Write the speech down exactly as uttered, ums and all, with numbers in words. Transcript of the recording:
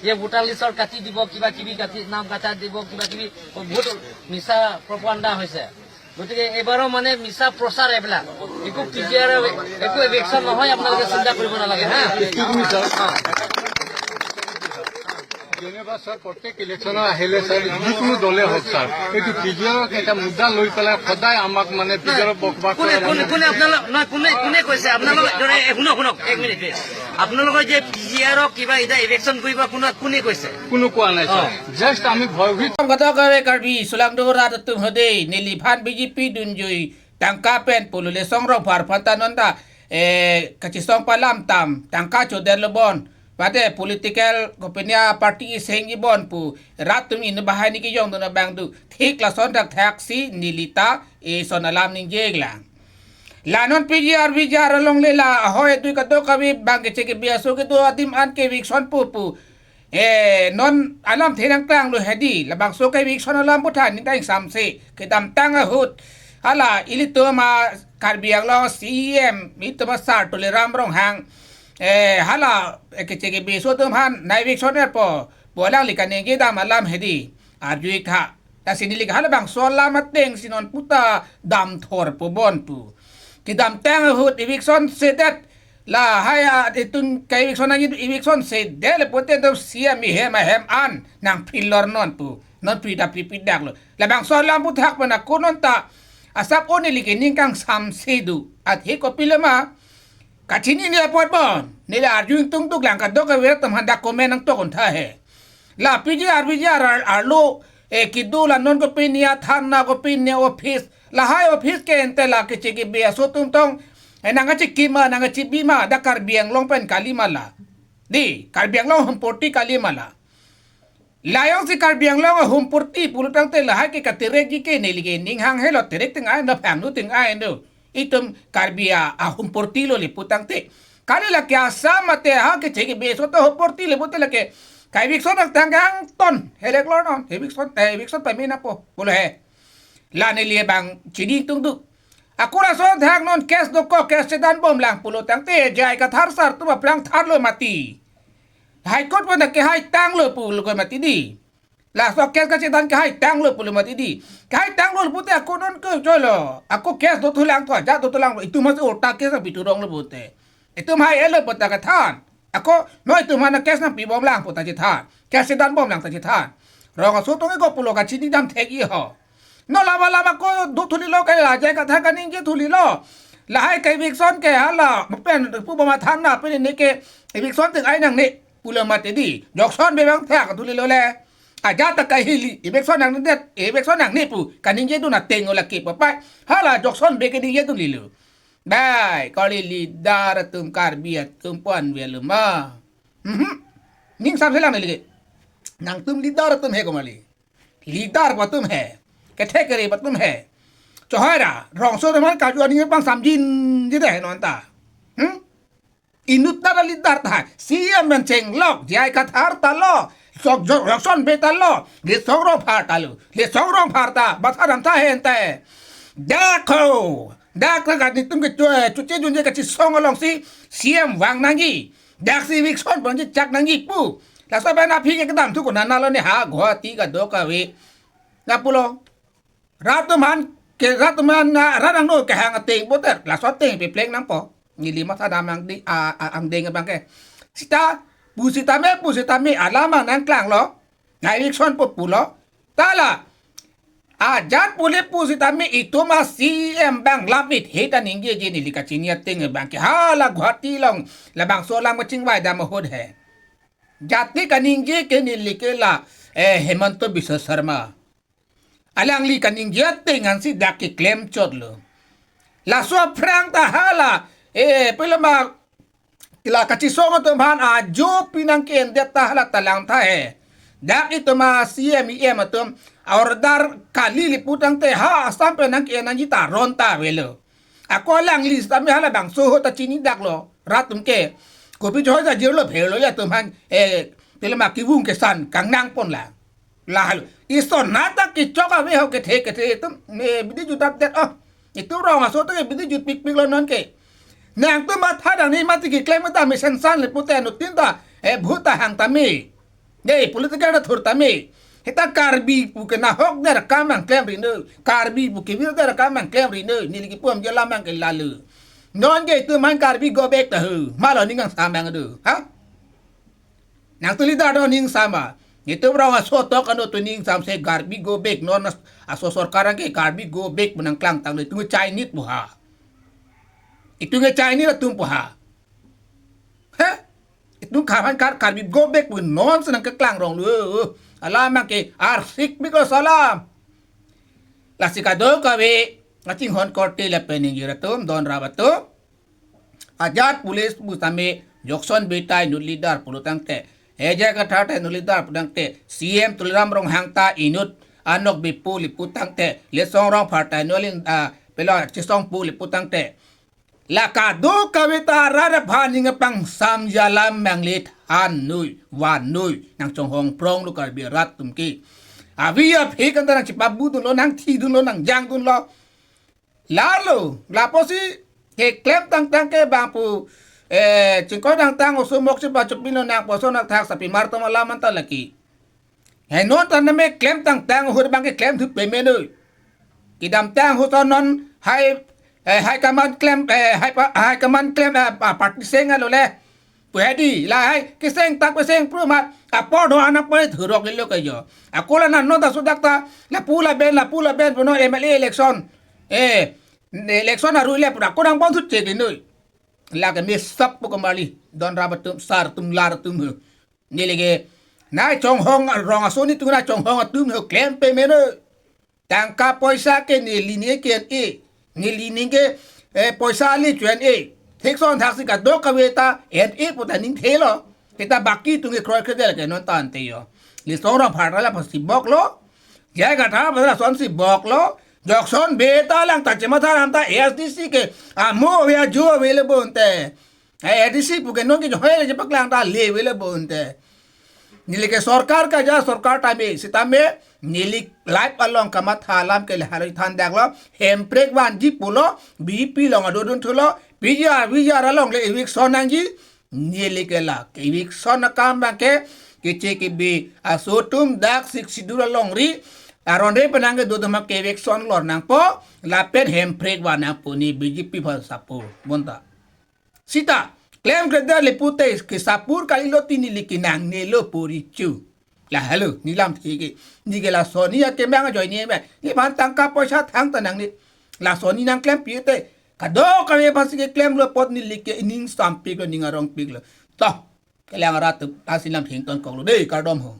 যে ভোটাৰ লিষ্টৰ কাটি দিব, কিবা কিবি কাটি, নাম কাটা দিব, কিবা কিবি বহুত মিছা প্ৰপাগাণ্ডা হৈছে। গতিকে এইবাৰো মানে মিছা প্ৰচাৰ এইবিলাক। একো পি জি আৰ একো এভিকশ্যন নহয়, আপোনালোকে চিন্তা কৰিব নালাগে হা। Excuse me, sir. যেনিবা ছাৰ, প্ৰত্যেক ইলেকশ্যনত আহিলে ছাৰ, যিকোনো দলে হওক ছাৰ, এইটো পি জি আৰৰ এটা মুদ্দা লৈ পেলাই সদায় আমাক মানে পি জি আৰৰ বসবাস কোনে কৰে কোনে মানে কোনে আপোনালোক নহয় কোনে কোনে কৈছে আপোনালোক এ, শুনক শুনক এক মিনিট প্লিজ। আপোনালোকৰ যে পি জি আৰক কিবা এতিয়া এভিকশ্যন কৰিব আপোনাক কোনে কৈছে? কোনো কোৱা নাই ছাৰ। জাষ্ট আমি ভয়ভীত Kadaw kave Karbi Sulangdo rat atum hode neliphan B J P dunjui tangka pen pulule songrong pharphan ta non ta eh kachisong palam tam tangka choder lo bon. Pate political kopinia party iseng ibon pu rat atum in bahai ni kejong dona bang du thik lason dak thak si nelita eson alam ningjek lang. Lanon P G R V G R along lela ahoi dui kadaw kave bang kechek ke biaso kedo adim an ke eviction pu pu eh non alam thenang tang lo hedi labangso ke eviction alam puthan ni tang samse kedamtang ahut hala ilitum a Karbi Anglong C E M ilitum a sar Tuliram Ronghang eh hala eh, kechek ke biaso atum han na eviction er po bolang lika nengke dam alam hedi arju ik tha. Lasi neli ke hala bangso alam ateng si non puta damthor po bon pu. Kedamtang ahut eviction sedet lahai a itum ke eviction nangji eviction sedet le pote do C E M hem ahem an nangphi lor non pu. Non pri da pri pi dak lo. Labangso alam puthak pen ako non ta asap o neli ke ning kangsamse do. Athe kopilo ma kachinine apot bon. Neli arju ingtung duk lang kadaw kave atum han dak comment nangtok un tha he. La P G R V G R arlo eh kedo la non kopinia thana kopinia office lahai office ke ente la kechek ke biaso atum tong eh nang kachikim ma nang kachibi ma dak Karbi Anglong pen kali ma la. Di Karbi Anglong Humporti kali ma la. Layong si Karbi Anglong Humporti pulo tangte lahai ke katerek ji ke neli ke ning hang helo terek teng ai no phang nu teng ai no. Itum Karbi a Humporti lo le putangte. Kali lake Assam mate ha kechek ke biaso to Humporti le pute lake. Ka eviction nang tang kangton helek lo non. Eviction eh eviction pamina po pulo he. La neli bang chini tung du. Akura son thak non case do ko case chedan bom lang pulo tangte J I Kathar sar atum aplang thar lo mati. High Court pen ke hai tang lo pulo ko mati di. Laso case kachedan ke hai tang lo pulo mati di. Ke hai tang lo pute ako non ke cholo. Ako case do thulang to aja do thulang lo. Itum mas ulta case pitu rong lo pute. Itum hai elo pute kathan. Ako no itum mana case nangpi bom lang puta chethan. Case chedan bom lang ta chethan. Rong aso tong ko pulo kachini dam thek i ho. No lama lama ko do thuli lo ke la J I Kathar kaningje thuli lo. Lahai ke eviction ke hala pen pu bom athan na pen ne ke eviction teng ai nangne pulo mati di. Jokson be bang thak thuli lo le. Aja ta kahili eviction nangdet eviction nangne pu kaningje dun ateng ola ke papai. Hala jokson be ke ningje thuli lo. Bai kali leader atum Karbi atum pon velu ma. Mhm. Ning samse lang neli ke. Nangtum leader atum he komali. Leader atum he. Kethe kere atum he. Chohai ra rongso teman kaju ani pang samjin jide non ta. Hmm? Inut ta leader ta. C M men chenglok J I Kathar ta lo. Sok jok rokson be ta lo. Le songrong phar ta lo. Le songrong phar ta. Batha dam ta he ente. Dak ho. Dak la ka nitum ke chue chuche junje kachisong along si C M vang nangji. Dak si eviction pon chak nangji pu. Laso pen aphi ke kedam thu ko nana lo ne ha Guwahati kadaw kave. Na pulo. Rat atum han ke rat atum han na rat angno kehang ateng puter laso ateng pepleng nangpo. Neli matha dam angdeng a, a, angdeng abang ke. Sita pusitame pusitame alam nangklang lo. Na eviction po pulo. Ta la ajat pule pusitame itum a C M bang lapit he ta ningje je neli kachini ateng abang ke hala Guwahati along labangso alam kachingvai dam ahut he. Jati kaningje ke neli ke la eh Himanta Biswa Sarma. Alangli kaningje ateng ansi dak keklem chot lo. Laso aphrang ta hala eh pelo ma la kachisong atum han ajo pinang ke endet ta hala talang tha he. Dak itum a C M E M atum order kali le putangte ha Assam pen nang ke nangji ta ron ta velo. Ako alangli sitame hala bangso ho ta chini dak lo rat atum ke. Kopi choi ta jir lo phelo ya atum han eh pelo ma kevung kesan kangnang pon la. Lahai lo. Ison nata kechok ave ho kethe kethe itum me bidi jutap det oh. Itum rong aso to ke bidi jut pikpik lo non ke. Nangtum matha dang ni mati keklem ta me sensan le pute no tin ta eh bhuta hang ta me. Dei, political ta thur tame. Heta Karbi pu ke nahok der kam nangklem ri noi. Karbi pu ke vir der kam nangklem ri noi. Neli kipu amji alam abang ke lalu. Non ke itum aphan Karbi go back ta ho. Malo ning kangsam abang do. Ha? Nangtum leader do ning sama. Itum rong aso tok ano tu ning samse Karbi go back. Non as-, aso sorkar ke Karbi go back pu nangklang tanglo. Itum Chinese pu ha. Itum ke Chinese atum pu ha. Ha? Itum Karbi, Kar-, Karbi go back pu non si nangkeklang rong lo. Alam abang ke arsik bik lo alam. Lasi kadokave kachinghon korte lapen ingjir atum, don rap atum. Ajat police pu tame Jokson Bey ta inut leader pulo tangte, J I Kathar ta inut leader pulo tangte, C M Tuliram Ronghang ta inut anok bipu lipu tangte, Litsong Rongphar ta inut lin, ah, pelo Chisong pu lipu tangte. La kadokave ta rat aphan ning kapangsam alam mangle than noi, van noi, nangchonghong prong lo Karbi arat atum ke. Avi aphi kan ta nangchipabudunlo, nangthidunlo, nangjangdunlo. Lalo, lapusi keklem tangtang ke bang pu, eh, chingkoi tangtang osomok si pachupinlo nangpuson athak sapimar atum alam anta lake. Hai non ta name klem tangtang ahut abang ke klem thu peme noi. Kedamtang ahut non hai, eh, hai kaman klem, eh, hai pa-, hai kaman klem, eh, pa-, party seng alo le. Pu hedi, lahai, keseng tak keseng pru mat, apor do anak pore thurok lilo ke jo. Ako la non ta sudak ta, lapu laben, lapu laben, puno M L A election. Eh, election aru le pura kurang bon sut cek noi. Lake me sap pu kembali, don rap atum, sar atum, lar atum ho. Neli ke, nangchonghong rong aso ni tu nangchonghong atum ho, klem peme noi. Tangka poisa ke neli ning ke en-e. Neli ning ke, eh, poisa le chu en-e. Thekson thaksi kadokave ta en-e pu ta ning thelo. Kita baki atum ke kroikre del ke non tangte jo. Litsong Rongphar ta lapusi boklo. J I Kathar ta lason si boklo. Jokson Bey ta lang ta chematha ram ta A S D C ke amo ave ajo ave le bonte. Eh, A D C pu ke non ke jo hoi le chepaklang ta le ave le bonte. Neli ke sorkar kaja sorkar tame, sitame neli live along kamatha alam ke le haloi thandaklo, hemprek vanji pulo, B J P along adodun thulo, P G R, V G R along le eviction nangji, neli ke la, ke eviction akam abang ke, keche kebe aso atum dak Sixth Schedule alongri, aron re penang ke dodoma ke eviction lor nangpo, lapen hemprek van nangpo ne B J P aphan support, bonta. Sita, klemkledet le pute ke support kalilo ti neli ke nangnelo pori chu. La halo, ne lamthe ke, ne ke lason ni akemang ajoine me. Nephan tangka poisa thangta nangne. Lason ne nangklem pite. Kadokave aphansi keklemlo apot neli ke ining sampiklo, ning arongpiklo. To, kelang arat atum, lasi lamthe ingtonkoklo dei, kardom ho.